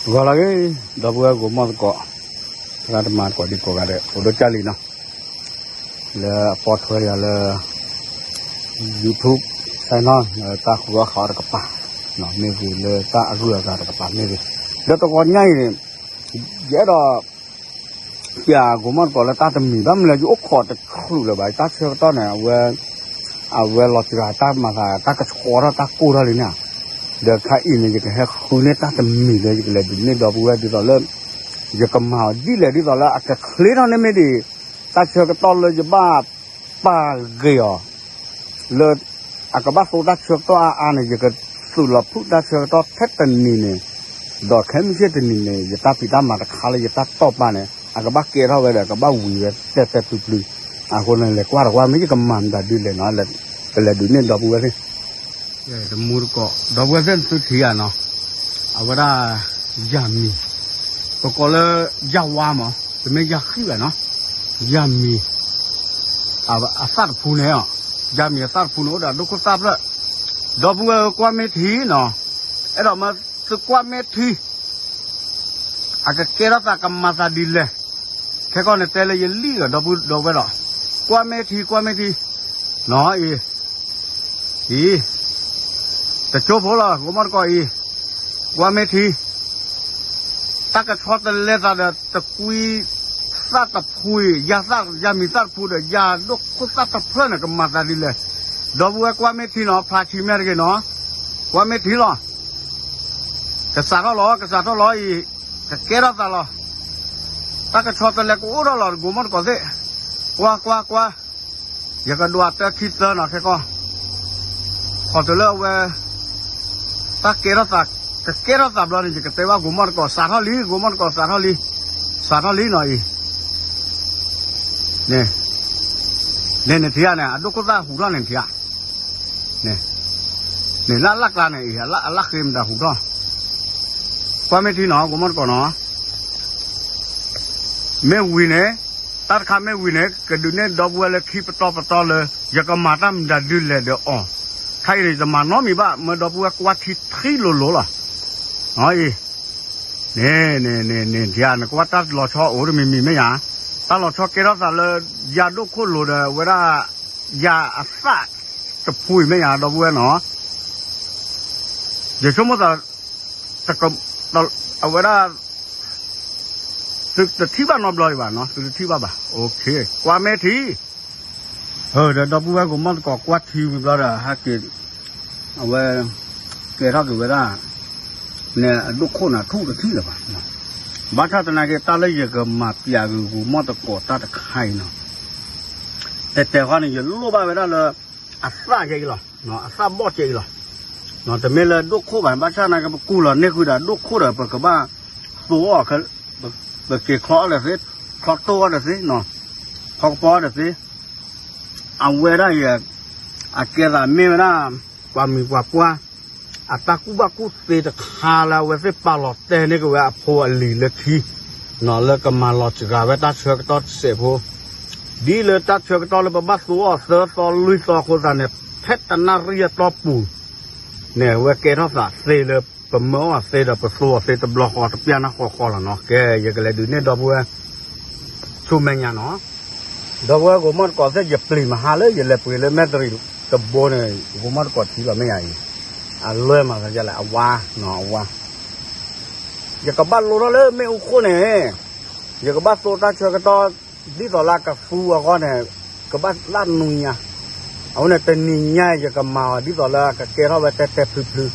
ဂီၤလၢအဂ့ၤ, ဒီပုၢ်ဝဲၢ်ဂီၤမီၢ်သကိး, သရၣ်သမါသကိးဒ်ကိးဂၤဒဲး အိၣ်ဒီးကၢ်လံနီၤ, လၢအပိာ်ထွဲယၤလၢ YouTube channel လၢတၢ်ဃုအီၣ်ဃုအီတကပၤ, မ့ၢ်ဂ့ၤလၢတၢ်အဂုၤအဂၤတကပၤမ့ၢ်ဂ့ၤ, ဒီးတဂီၤညါအံၤန့ၣ် ယအဲၣ်ဒိး ပျးဂီၤမီၢ်သကိးလၢတၢ်တမံၤ ဘၣ်မနုၤလၢယအိၣ်ခိးတချုးလၢၤဘၣ်, တၢ်ဆၢကတီၢ်န့ၣ် အဝဲ အဝဲလီၤစှၤတၢ်မၤသး တၢ်ကဆှီထီၣ်တၢ်ကိၢ်ထီၣ်လံန့ၣ်, ဒီးခဲအံၤန့ၣ် ယကဟဲဃုန့ၢ်တၢ်တမံၤလၢယကလဲၤဒုးန့ၢ်ဒီပုၢ်ဝဲၢ်ဒ်သိးလၢ ယကမၤအီၤဒ်လဲၣ်ဒ်သိးလၢအကချ့ထီၣ်န့ၢ်မ့ၢ်ဒံး, တၢ်ဆၢကတီၢ်လၢယဘၣ်ပာ်ဂ့ၤအီၤ လၢ အကဘၣ်သိတၢ်ဆၢကတီၢ်အါအါန့ၣ် ယကသုးလီၤဖုၣ်တၢ်ဆၢကတီၢ်ထဲတနံၤန့ၣ်, ဒီးခဲမုၢ်ဆ့ၣ်တနံၤန့ၣ် ယတၢ်ဖံးတၢ်မၤတခါလၢယတၢ်တီၢ်ပာ်န့ၣ် အကဘၣ်ကဲထီၣ်ဝဲဒီး အကဘၣ်ဝံၤဝဲတဲတဲဖျုဖျု, အဃိန့ၣ် လဲၤကွၢ်တကွၢ် မ့ၢ်ယကမၤမတၤဒ်လဲၣ်နီၤ, ကလဲၤဒုးန့ၢ်ဒီပုၢ်ဝဲၢ်သ့ၣ် တမူတကိး ဒီပုၢ်ဝဲၢ်သ့ၣ်သုထံၣ်ဧါနီၤ, အဝဲဒၣ် ယၤမံၤ, ပကိးလၢ ယၤဝါမး, တမ့ၢ်ယၤဃံဘၣ်နီၤ, ယၤမံၤ အသၣ်တဖူန့ၣ်, ယၤမံၤအသၣ်တဖူန့ၣ် အိၣ်ဒီးဒိၣ်ခိၣ်သၣ်ဖျၢၣ်, ဒီပုၢ်ဝဲၢ်ဧၢ ကွၢ်မ့ၢ်ထံနီၤ, အဲၣ်ဒိးမၢသုကွၢ်မ့ၢ်ထံ အကကဲထီၣ်သးကမၤသးဒ်လဲၣ်, ခဲကီန့ၣ်တဲလၢယလံၣ်ဒီးဒီပုၢ်ဒီဝဲၢ်ဒီး, ကွၢ်မ့ၢ်ထံ ကွၢ်မ့ၢ်ထံ, နီၤအံၤ, အံၤ, တကၠိဖိလီၤ ဂီၤမီၢ်တကိးအံၤ, ကွၢ်မ့ၢ်ထံ တၢ်ကဆီတလဲသးဒီးတကွံ သၣ်တဖူအံၤ, ယၤသၣ် ယၤမံၤသၣ်တဖူဒီး ယၤဒိၣ်ခိၣ်သၣ်တဖျၢၣ်န့ၣ် ကမၤသးဒ်လဲၣ်, ဒီပုၢ်ဝဲၢ်ကွၢ်မ့ၢ်ထံနီၤ, ဖျါထံမ့ၢ်တဂ့ၤနီၤ, ကွၢ်မ့ၢ်ထံလီၤ, ကစးထီၣ်လီၤ ကစးထီၣ်လီၤအံၤ, ကကဲထီၣ်သးလီၤ, တၢ်ကဆီတလဲကအိၣ်ထီၣ်လီၤ ဂီၤမီၢ်တကိးသ့ၣ်, ကွၢ်ကွၢ်ကွၢ် ယကဒွးတၢ်ခံသၢနီၤခဲကီၢ်, ခီၣ်တုၤလၢအဝဲ တၢ်ကဲထီၣ်သး, ကကဲထီၣ်သးဘျီန့ၣ် ယကတဲဘၣ်ဂီၤမီၢ်တကိး စးထီၣ်လံ, ဂီၤမီၢ်တကိး စးထီၣ်လံ, စးထီၣ်လံနီၤအံၤ, န့ၣ်, န့ၣ်နထံၣ်ဧါန့ၣ် အဒိၣ်ခိၣ်သၣ်ဟူးထီၣ်န့ၣ်ထံၣ်ဧါ, န့ၣ်, န့ၣ်လၢအလၣ်ကျါန့ၣ်အံၤ အလၣ်ဃ့မတၤဟူးထီၣ်, ကွၢ်မ့ၢ်ထံနီၤ ဂီၤမီၢ်တကိးနီၤ မ့ၢ်ဝံၤန့ၣ်, တၢ်တခါမ့ၢ်ဝံၤန့ၣ် ကဒုးနဲၣ်ဒီပုၢ်ဝဲၢ်လၢခံပတီၢ်ပတီၢ်လၢ ယကမၤတၢ်မတၤဒုလဲၣ်ဒီးအီၤ, ခဲအံၤန့ၣ် ယတမၤနီတမံၤဘၣ် မၢဒီပုၢ်ဝဲၢ်ကွၢ်ထံထံလိၤလိၤလီၤ, အံၤ, န့ၣ်န့ၣ်န့ၣ်န့ၣ် ယၤနကွၢ်တၢ်လီၤဆီအိၣ်တမံၤမံၤမ့ၢ်ယၤ, တၢ်လီၤဆီကဲထီၣ်သးလၢ ယၤဒိၣ်ခိၣ်လိၤဒီးဝဲဒၣ် ယၤအသၣ်တဖူအံၤမ့ၢ်ယၤ ဒီပုၢ်ဝဲၢ်နီၤ ယဆိကမိၣ်သး အဝဲဒၣ် သုတထံၣ်ဘၣ်နီတဘျီဒံးဘၣ်နီၤ သုတထံၣ်ဘၣ်ဘၣ် ကွၢ်မ့ၢ်ထံ, ဒီးဒီပုၢ်ဝဲၢ်ဂီၤမီၢ်သကိးကွၢ်ထံဝံၤဘျီဒီး ဟဲက့ၤ အဝဲ ကဲထီၣ်က့ၤဝဲဒၣ် န့ၣ်အဒိၣ်ခိၣ်န့ၣ်ထူၣ်တထံၣ်လၢၤဘၣ်, ဘၣ်ဆၣ်သနာ်က့ တၢ်လၢယကမၤပျးက့ၤဂီၤမီၢ်သကိးတၢ်တခါအံၤနီၤ တဲတဲဃီန့ၣ် ယလိၣ်ဘၣ်ဝဲဒၣ်လၢ အသၣ်ယဲအံၤလီၤ, အသၣ်ဘီၣ်ကဲအံၤလီၤ, တမ့ၢ်လၢဒိၣ်ခိၣ်ဘၣ် ဘၣ်ဆၣ်သနာ်က့ ပကူၣ်လီၤန့ၢ်ဃုာ်ဒီးဒိၣ်ခိၣ်ဒီး ပကဘၣ်သိအီၤ, ပက့ၤချီအီၤဒီးသ့, ချီတိၢ်အီၤဒီးသ့, ခီကပီၤအီၤဒီးသ့, အဝဲဒၣ်ယဲ အကဲသးမ့ၢ်ဝဲဒၣ် ပှၤမံၤပှၤပှၢ် အတၢ်ကူၣ်ဘၣ်ကူၣ်သ့တခါလၢအဝဲသ့ၣ်ပာ်လီၤတဲာ်န့ၢ်က့ၤဝဲအဖိအလံၤလၢခံ, လၢကမၤလီၤစှၤဝဲတၢ်ဆၢကတီၢ်တစဲးဖိ, ဒ်လၢတၢ်ဆၢကတီၢ်လၢပဘၣ်သိအီၤသၢသီလွံၢ်သီအဃိသတးန့ၣ် ဖဲတနၣ်ရံၣ်အတီၢ်ပူၤန့ၣ် အဝဲကဲထီၣ်သးသ့လၢ ပမၢအီၤသ့ဒီးပသိအီၤသ့တဘျီဃီတပျၢ်နၢ်ဃီဃီလီၤနီၤ, ကဲ ယကလဲၤဒုးနဲၣ်ဒီပုၢ်ဝဲၢ် ဆူမဲာ်ညါနီၤ, ဒီပုၢ်ဝဲၢ်ဂီၤမီၢ်သကိးသ့ၣ် ယပျံၤမဟါလၢယလဲၤပှ့ၤလၢမဲၣ်တရံးတဘိန့ၣ် ဂီၤမီၢ်သကိးထံလီၤမ့ၢ်ယၤအံၤ, အလွဲၢ်မၤသးဒ်လဲၣ် အဝါ, အဝါ, ယကဘၣ်လိထီၣ်လၢမ့ၣ်အူခိၣ်န့ၣ်, ယကဘၣ်သိတၢ်ဆၢကတီၢ် ဒ်သိးလၢအကသူအဂီၢ်န့ၣ် ကဘၣ်လၢနွံညါ, အဃိန့ၣ် တနံၤညါယကမၤအီၤဒ်သိးလၢအကကဲထီၣ်ဝဲတဲတဲဖျုဖျု, ဒီး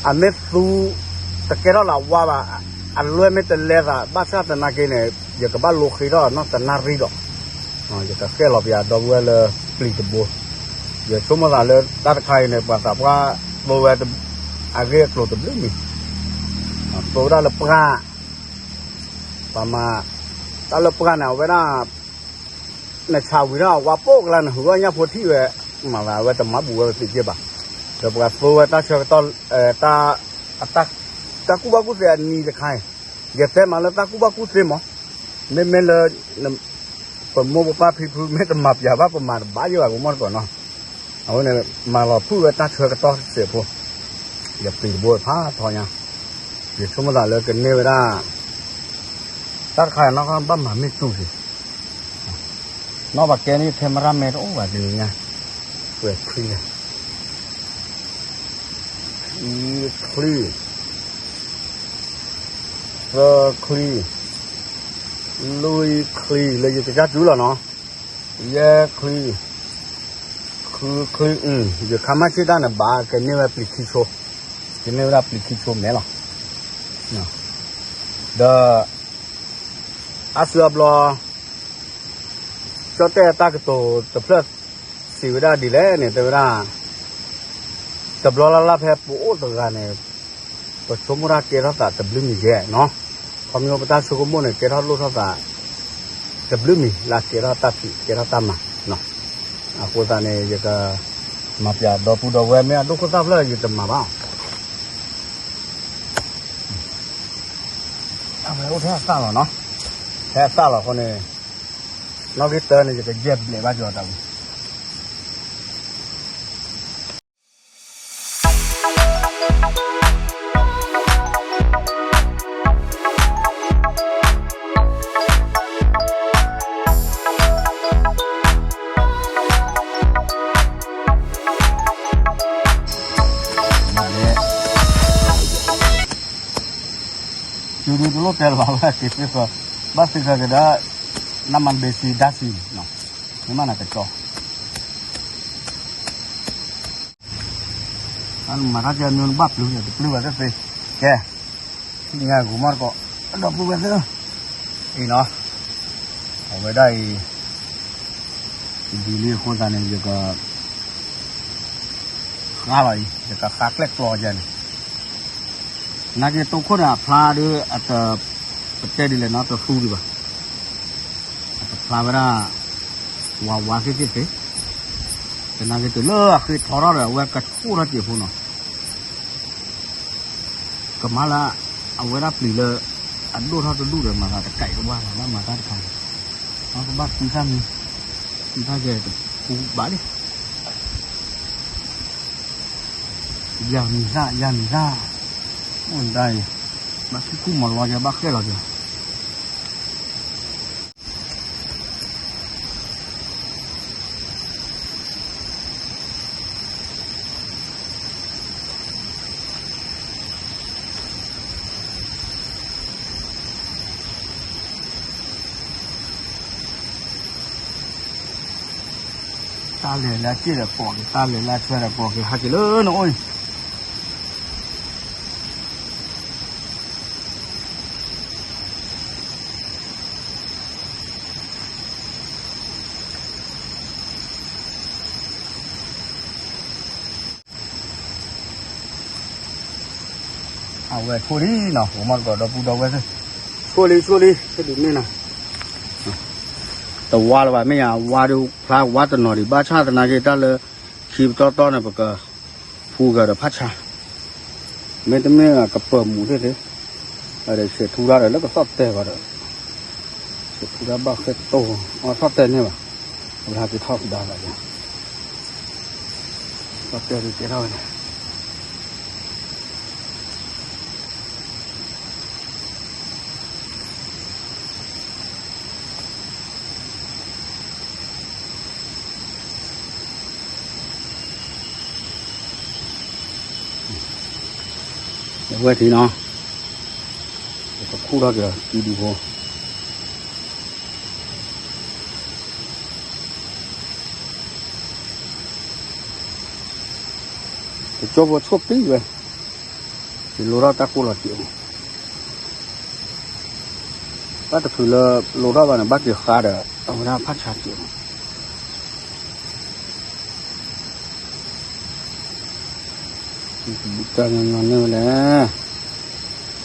အမ့ၢ်သူ တကဲထီၣ်လၢအဝါဘၣ်, အလွဲၢ်မ့ၢ်တလဲသး ဘၣ်ဆၣ်သနာ်က့န့ၣ် ယကဘၣ်လိဃ့ထီၣ်နီၢ်တနၣ်ရံၣ်ဒီး, ယကဃဲလီၤပယၤဒီပုၢ်ဝဲၢ်လၢပျံၤတဘိ, ယဆိကမိၣ်သးလၢတၢ်တခါအံၤန့ၣ် ပှၤသးပှၢ်သိဝဲ အဂ့ၢ်အကျိၤတဘျုးမံၤ, သိဝဲဒၣ်လၢပှၢ် ပှၤမၤ တၢ်လၢပှၢ်န့ၣ် အဝဲဒၣ် နဆးဝံၤထီၣ်အဝါပိာ်ကလါန့ၣ် ဟုးအီၣ်ညၣ်ဖိထံၣ်ဝဲ, မၤသးအဝဲတမၤဘူးဝဲပသ့ၣ်က့ဘၣ်, ဒီးပှၤသိဝဲတၢ်ဆၢကတီၢ် တၢ်ကူၣ်ဘၣ်ကူၣ်သ့အနံၤတခါအံၤ, ယတဲမးလၢတၢ်ကူၣ်ဘၣ်ကူၣ်သ့မး, မ့မ့ၢ်လၢ ပမိၢ်ပပၢ်ဖံဖုမ့ၢ်တမၤပျးဘၣ် ပမၤတဘၣ်ယဲဘၣ် ပမိၢ်တကိးနီၤ, အဃိန့ၣ် မၤလီၤဖုၣ်ဝဲတၢ်ဆၢကတီၢ်စဲးဖိ, ယပျံၤတဘိဖးထီညါ, ယဆိကမိၣ်သးလၢကန့ၢ်ဝဲဒၣ် တၢ်တခါနီၢ်ကီၢ်ဘၣ်မၤမ့ၢ်စူၢ်က့ၤ, နီၢ်ဘၣ်ကဲန့ၣ် camera man တအိၣ်ဘၣ်တနံၤညါ, ဝဲချံလဲၣ်, ခံချံ, သၢချံ, လွံၢ်ချံ, လၢယကစၢ်စုလီၤနီၤ, ယဲၢ်ချံ, ဃုချံ, ယခါမၣ်ဆ့ၣ်တၢ်န့ၣ် ဘၣ်ကန့ၢ်ဝဲပျံၤခံဆိ, ကန့ၢ်ဝဲဒၣ်ပျံၤခံဆိမဲာ်လီၤ. ဒီး အါစုအါဘျီ ကၠီၣ်တဲၣ်တၢ်ကတိၤတဖျၢၣ် စံးဝဲဒၣ်ဒ်လဲၣ်န့ၣ် တဲဝဲဒၣ် တဘျီလၢ်လၢ်ဖဲပအိၣ်တဂၤန့ၣ် ပဆိကမိၣ်တၢ်ကဲထီၣ်သးတဘျုးမံၤယဲၢ်နီၤ, ခီဖျိပတၢ်ဆိကမိၣ်န့ၣ် ကဲထီၣ်လိၣ်ထီၣ်သး တဘျုးမံၤလၢကဲထီၣ်တၢ်ဖံးကဲထီၣ်တၢ်မၤနီၤ, အဃိသတးန့ၣ် ယက မၤပျးဒီပုၢ်ဒီဝဲၢ်မ့ၢ်အဒိၣ်ခိၣ်သၣ်ဖျၢၣ်ယတမၤဘၣ် အဝဲအိၣ်ထဲအသၣ်လီၤနီၤ, ထဲအသၣ်လီၤအဃိန့ၣ် နီၣ်ဂံၢ်တၢန့ၣ် ယကယဲၢ်ဘျဲးဘၣ်ကီးတၢ်ဝံၤ တုၤဒုတလိၣ်တဲလၢၤဘၣ်ဝဲက့ၤသ့ၣ်ဃီ, ဘၣ်သ့ၣ်ဃီကဒီး နမၤဘ့ၣ်စံဒၣ်စံ, မ့ၢ်မနၤကကၠီ, မၤတၢ်ကဲမ့ၢ်ဘၣ်ပျုၤန့ၣ် တပျုၤဘၣ်သ့ၣ်သ့ၣ်, ကဲ, ထံၣ်ညါဂိၤမီၢ်တကိး, ဒီပုၢ်ဝဲၢ်သ့ၣ်, အံၤနီၤ, အဝဲဒၣ်အံၤ ဒ်လံအဃိသတးန့ၣ် ယက ဃါလီၤအံၤ ယကဃါကျဲၣ်ကျီယဲန့ၣ်, နာ်က့တိခိၣ်န့ၣ် အဖျါဒီး အတ ပတဲဒ်လဲၣ်နီၤ တသူဒံးဘၣ်, အတဖျါဝဲဒၣ် ဝးဝးသ့ၣ်သ့ၣ်သ့ၣ်, သနာ်က့တုၤလၢအဃ့ထီထီၣ်ဒီး အဝဲကဆူၣ်ထီၣ်စဲးဖိနီၤ ကမၤလၢ အဝဲဒၣ်ပျံၤလၢ အဒိၣ်ထီၣ်တဒူၣ်ဒီး မၤသးတကဲးတဝါလီၤ မၤသးတခါန့ၣ်, ကဘၣ်သံသၣ်မံၤ, သံသၣ်ယဲတခူဘၣ်လံ, ယၤမံၤသၣ် ယၤမံၤသၣ်, အိၣ်ဒၣ်အံၤ, ဘၣ်ခံခူမၤလီၤယၤ ဘၣ်ဃဲလီၤယၤ တၢ်လဲၤလၢအစ့ၣ်ဒီးကိးက့ၤ တၢ်လဲၤလၢအဆွဲဒီးကိးက့ၤ ဟးက့ၤလၢနအိၣ်အံၤ အဝဲဆိၣ်လံနီၤ ဂိၤမီၢ်တကိးဒီပုၢ်ဒီဝဲၢ်သ့ၣ်, ဆိၣ်လံဆိၣ်လံ ဖဲဒုးမ့ၢ်နၤ, တဝါလၢၤဘၣ် မ့ၢ်ယၤဝါဒုးဖျါဝါတနီၤဒံး ဘၣ်ဆၣ်သနာ်က့တၢ်လၢ ခံပတီၢ်တီၢ်န့ၣ် ပကဖူဂၤဒီးဖးဆါ, မ့တမ့ၢ်ကပၢၤမူးသ့ၣ်သ့ၣ်, ဒီးဆဲးထူတၢ်ဒီးလၢကသီၣ်တဲာ်ဂီၤဒီး ဆဲးထူတၢ်ဘၣ်ဃဲတိၢ် အီၣ်ထီၣ်တဲာ်န့ၢ်ဘၣ်, အဝဲဟဲက့ၤထီၣ်ကဒါဘၣ်ယၤ, သီၣ်တဲာ်ဒုးကဲထီၣ်ဝဲန့ၣ် အဝဲထံနီၤ, ပကခူၣ်ထီၣ်က့ၤ တံဒူဖိ, ပကၠိဖိဆိၣ်ပံဝဲ, ယလိထီၣ်တၢ်ကိၢ်လီၤစဲးမး ဘၣ်တချုးလၢလိထီၣ်ဘၣ်န့ၣ် ဘၣ်က့ၤဃါဒီး အဝဲဒၣ်ဖးဆါစဲးမး, တၢ်ညီညီန့ၢ်ဝဲလဲၣ်,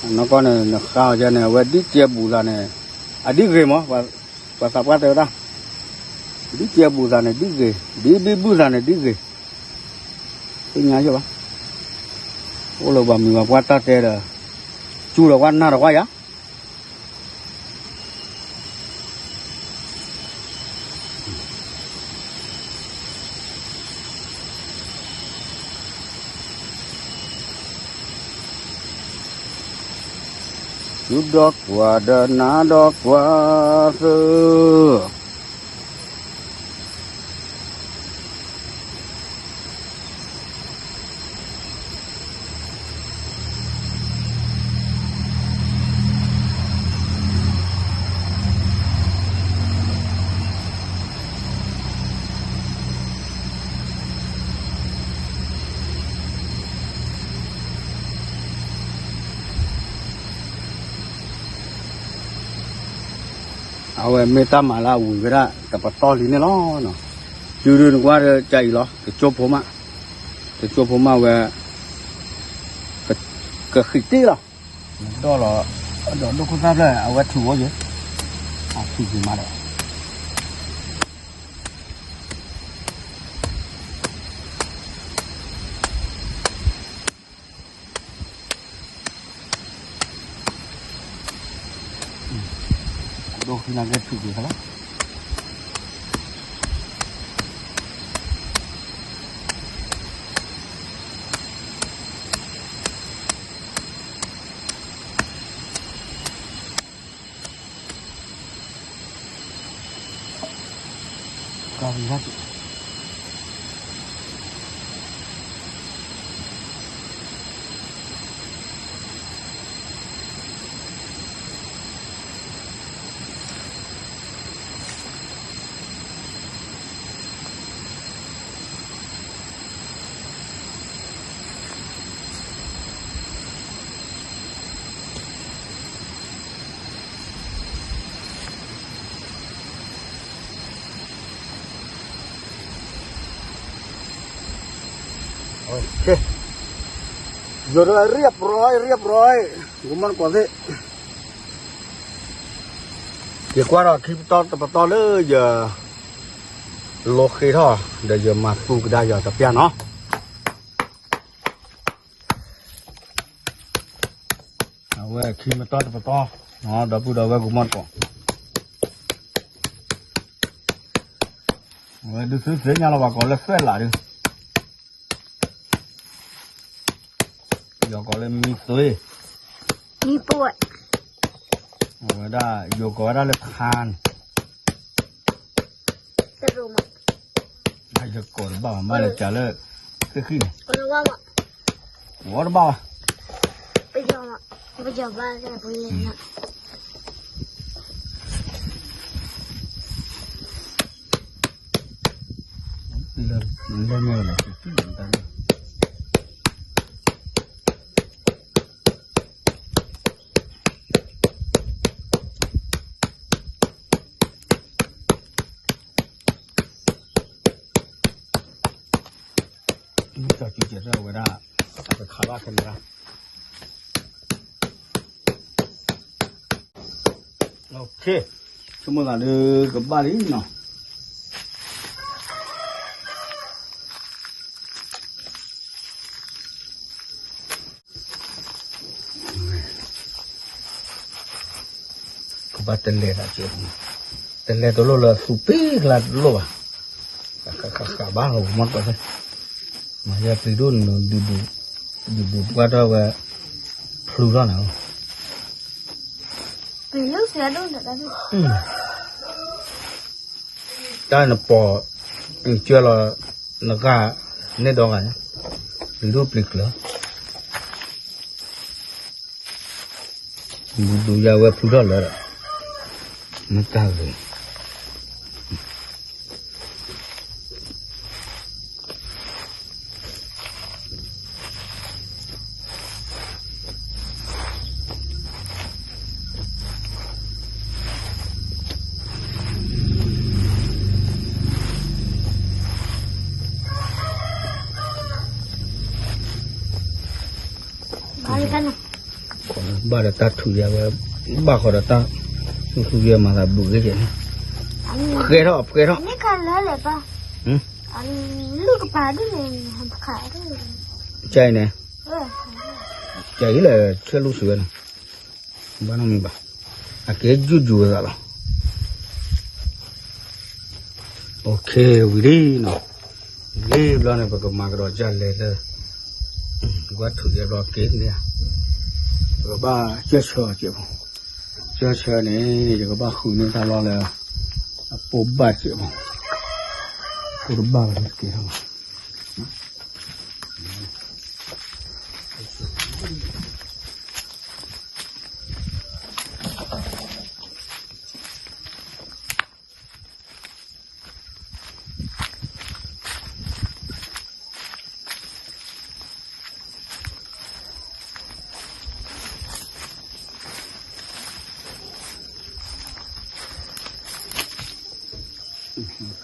အနီၢ်ကီၢ်န့ၣ် နဃါအီၤယဲန့ၣ် အဝဲဒ်ကဲဘူးသးန့ၣ်, အဒ်ဂ့ၤမး, ပှၤသးပှၢ်တဲဝဲဒၣ်, ဒ်ကဲဘူးသးန့ၣ်ဒ်ဂ့ၤ, ဒ်ဘံဘူသးန့ၣ်ဒ်ဂ့ၤ, သ့ၣ်ညါယဘၣ်, အိၣ်လၢပှၤမုာ်ပှၤပှၢ်တၢ်တဲဒီး, စူၤဒီးကွၢ်နၢ်ဒီးကွၢ်ယၤ တ သူၣ်ဒီးကွၢ်ဒီးနၤဒီးကွၢ်သၢ အဝဲမ့ၢ်တၢ်မၤလၢအဝံၤဝဲဒၣ် တပတီၢ်လံန့ၣ်လီၤ. တုၤဒုနကွၢ်ဒီးကၢ်အံၤလီၤ တကၠိဖိမး, တကၠိဖိမးဝဲ ကဃံးတ့ၢ်လီၤ. ဒီးလီၤ ဒီးဒိၣ်ခိၣ်သၣ်ဖျၢၣ် အဝဲထုးဝဲယဲၢ်, အထုးက့ၤမးဒီး ဒိၣ်ဃံနၤကဲထုးက့ၤခါလီၤ. โอเค ယိၤဒီး เรียบร้อย เรียบร้อย ကမီၢ်တကိးသ့ၣ် ယကွၢ်ဒီးခံပတီၢ်တပတီၢ်လၢယ လိဃ့ထီၣ် ဒီးယမၤသူကဒါယၤတပျၢ်နီၤ. အဝဲခံပတီၢ်တပတီၢ် ဒီပုၢ်ဒီဝဲၢ်ကမီၢ်တကိး အဝဲဒုးသုသ့ၣ်ညါလီၤ ပှၤကိးလၢသွဲၣ်လးဒုး ယကိးလၢမံသွ့ မံသွ့ အဝဲဒၣ် ယကိးဝဲဒၣ်လၢထါန့ၣ် တရူးမး ယကိးတဘၣ်ဘၣ် မ့ၢ်လၢကလၢ ဃ့ဃံန့ၣ် ဝီတဘၣ်ဘၣ် ပယီၤမး ပယီၤဘၣ် လၢမ့ၢ်လၢ မ့ၢ်ကီၤကံကဲးထီၣ်ဝဲဒၣ် ပခးဘၣ်ခဲမရၣ် ဆိကမိၣ်သးဒုးကဘၣ်လံနီၤ ကဘၣ်တလဲၤသးကဲး တလဲၤတလိၣ်လၢသူပ့ၤကျါတလိၣ်ဘၣ် ဃးဃးဃးဘၣ်လီၤ မီၢ်တကိးသ့ၣ် မၤယဲပျံၤဒိၣ်န့ၣ် ဒုးဒုးပှၢ်ထီၣ်ဝဲ ဖျူထီၣ်န့ၣ် တၢ်နပိာ် နကၢလီၤ နဂၤ နဲၣ်ဒီဂၤန့ၣ် ပျံၤဒိၣ်ပျံၤကျၢၤ ဒုးဒုးယၤဝဲဖျူထီၣ်လၢာ်ဒီး မ့ၢ်တၢ်ဂ့ၤ ဘၣ်ဒီးတၢ် ဘၣ်ဃီဒီးတၢ် သူသူယဲမၤသးဘုးဂ့ၤကဲန့ၣ် ဖှဲထီၣ် ဖှဲထီၣ် ကန့ၣ် ကၠဲအံၤန့ၣ် ကၠဲအံၤလဲၣ် ဆဲလူၢ်စံးဝဲန့ၣ် ဘၣ်နီတမံၤဘၣ် အကဲယူၢ်ယူၢ်ဝဲသးလီၤ OK ဝံၤလံနီၤ လံဘျီန့ၣ် ပကမၤကဒီးကၢ်လဲၤလၢ ကွၢ်ထူၣ်ယဲဘျီက့ၤန့ၣ် ပကဘၣ်ကၢၢ်ဆၢအီၤစဲးဖိ, ကၢၢ်ဆၢန့ၣ် ယကဘၣ်ဃုန့ၢ်တၢ်လီၢ်လၢ အပိၢ်ဘၣ်စဲးဖိ, ပိၢ်တဘၣ်လၢတကဲထီၣ်ဘၣ်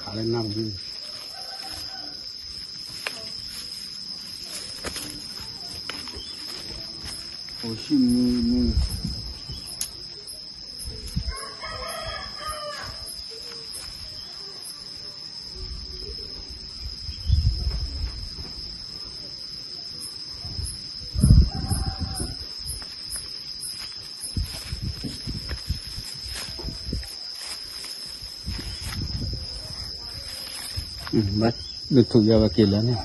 ခးလၢနၢ်ပူၤ, အိၣ်ဆံမံမံ ဘၣ်ထုးယၤဝဲက့ၤလၢန့ၣ်,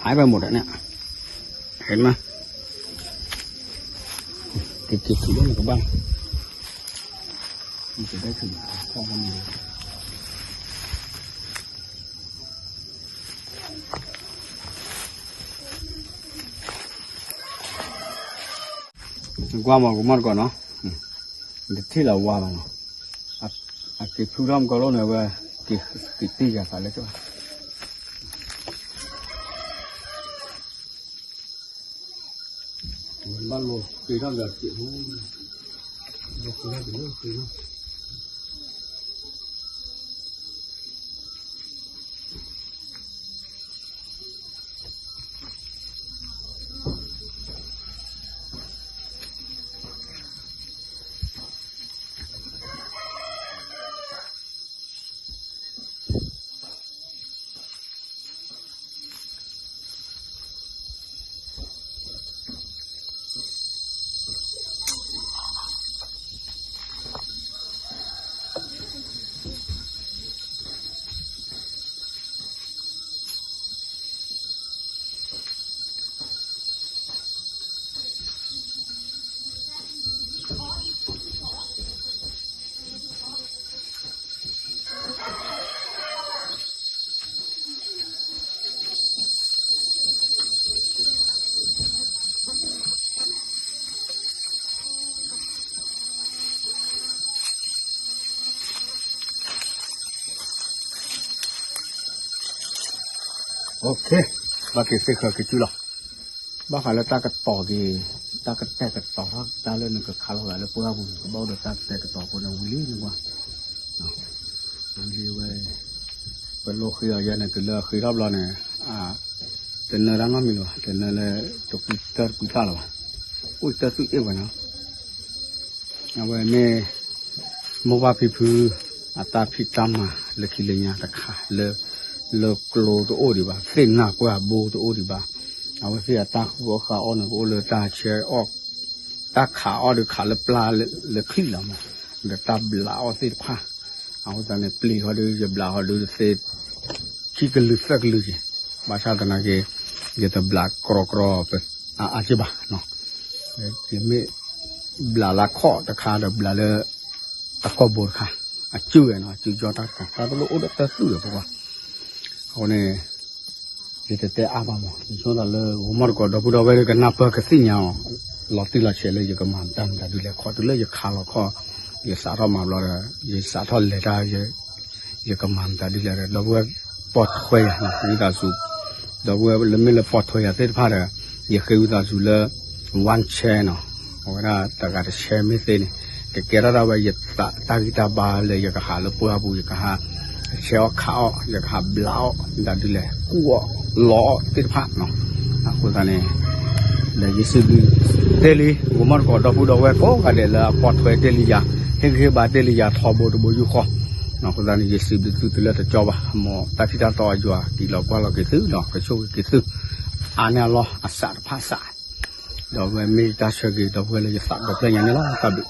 ဟဲဘၣ်မူးဒၣ်န့ၣ်, ဟဲမး, က့ၤက့ၤထုးလၢနကဘၣ်, ကွၢ်မးကမီၢ်တကိးနီၤ, တထံၣ်လီၤဝါဘၣ်နီၤ, အက့ၤဖုထီၣ်မကီလိၣ်န့ၣ်ဝဲ, က့ၤတ့ၢ်ယၤသးလၢကၠီ ဘၣ်လိာ်ဃ့ထီၣ်ဒီးစံး, ဘၣ်ဃ့ထီၣ်တလၢဃ့ထီၣ်, ဘၣ်က့ၤသ့ၣ်ဃၢၤက့ၤစုလီၤ, ဘၣ်ဃးလၢတၢ်ကတီၤက့ၤ, တၢ်ကတဲာ်ကတီၤထီၣ်တၢ်လၢနကခးလီၤသးလၢပှၢ်ပူၤန့ၣ် ကဘၣ်အိၣ်ဒီးတၢ်ကတဲာ်ကတီၤအဃိန့ၣ် ဝံၤလံနကွၢ်, ဝံၤလံဝဲ, ပလိာ်ဃ့အီၤယဲန့ၣ် တုၤလၢအဃ့ထီၣ်ဘျီန့ၣ်, တနၢတၢ်နီတမံၤလၢၤဘၣ်, တနၢလၢ, တကွံတၢ်တကွံတၢ်လၢၤဘၣ်, အိၣ်တၢ်သူၣ်အ့ၣ်ဝဲနီၤ အဝဲမ့ၢ်, မိၢ်ပၢ်ဖံဖု, အတၢ်ဖံးတၢ်မၤလၢခံလၢညါတခါလၢ, လၢကျိတအိၣ်ဒံးဘၣ်, သ့ၣ်နၢ်ပှၢ်ဘိတအိၣ်ဒံးဘၣ်, အဝဲသ့ၣ်အတၢ်ဃုအီၣ်ဃုအီၣ်န့ၣ် ကအိၣ်လၢတၢ်ဆဲးအီၣ်, တၢ်ခးအီၣ်ဒီးခးလၢပျၢ်လၢချံၣ်လီၤမး, ဒီးတၢ်ဘျးအီၣ်သ့ၣ်တဖၣ်, အဃိသတးန့ၣ် ပျံၤဟီဒီး ယဘျးဟီဒီးသ့ ခံကလုာ်သၢကလုာ်က့ၤ, ဘၣ်ဆၣ်သနာ်က့, ယတဘျးကြီကြီ, အါအါက့ဘၣ်, ယမ့ၢ်ဘျးလၢခီၣ်တခါဒီးဘျးလၢ, အကီၢ်ဘိတခါ, အစုဝဲနီၤ အစုကၠီတၢ်တခါ တၢ်တလိၣ်အိၣ်ဒီးတၢ်သူၣ်ဝဲပှၤ, အဃိန့ၣ်, ယတတဲအါဘၣ်မး ယဆိသးလၢဂီၤမီၢ်တကိးဒီပုၢ်ဒီဝဲၢ်လၢကနၢ်ပၢၢ်ကသ့ၣ်ညါအီၤ, လီၤတံၢ်လီၤဆဲးလၢယကမၤမတၤမတၤဒ်လဲၣ် ခီတုၤလၢယခးလီၤခီၣ်, ယစးထီၣ်မၤဘျီဒီး, ယစးထီၣ်လဲၤတၢ်, ယကမၤမတၤဒ်လဲၣ်ဒီး ဒီပုၢ်ဝဲၢ်ပိာ်ထွဲယၤန့ၣ် ဝံသးစူၤ, ဒီပုၢ်ဝဲၢ်လၢမ့ၢ်လၢပိာ်ထွဲယၤသ့ၣ်တဖၣ်ဒီး, ယဃ့ဝံသးစူၤလၢ, one share နီၤ, အဝဲဒၣ်တဂၤတ share မ့ၢ်သ့န့ၣ်, ကကဲထီၣ်ဒၣ်ဝဲယတၢ်ဂံၢ်တၢ်ဘါလၢယကဟးလၢပှၢ်ပူၤ ယကဟး, ဆဲးအီၣ်ခးအီၣ် ယကဟးဘျးအီၣ် မတၤဒ်လဲၣ် ကူၣ်အီၣ်လီၤအီၣ်သ့ၣ်တဖၣ်, အဃိသတးန့ၣ်, ဒီးယစံးဘျုးတဲလံ ဂီၤမီၢ်တကိးဒီပုၢ်ဒီဝဲၢ်ကိးဂၤဒဲးလၢအပိာ်ထွဲတဲလံယၤ, ဟ့ၣ်ဂံၢ်ဟ့ၣ်ဘါတဲလံယၤထီဘိတဘိယူၢ်ဃီ, အဃိသတးန့ၣ် ယစံးဘျုးသုတုၤလၢတကၠီဘၣ်, မ်တၢ်ထံၣ်တၢ်တီအယွၤ ကံၣ်လီၤကွၢ်လီၤက့ၤသုဒီးကဆိၣ်ဂ့ၤက့ၤသု, အါန့ၢ်အလီၢ်အစးတဖၣ်စး, ဒီပုၢ်ဝဲၢ်မ့ၢ်တၢ်ဆၢဂ့ၤ ဒီပုၢ်ဝဲၢ်လၢယသးဒီဖျၢၣ်ညါန့ၣ်လီၤ တၢ်ဘျုး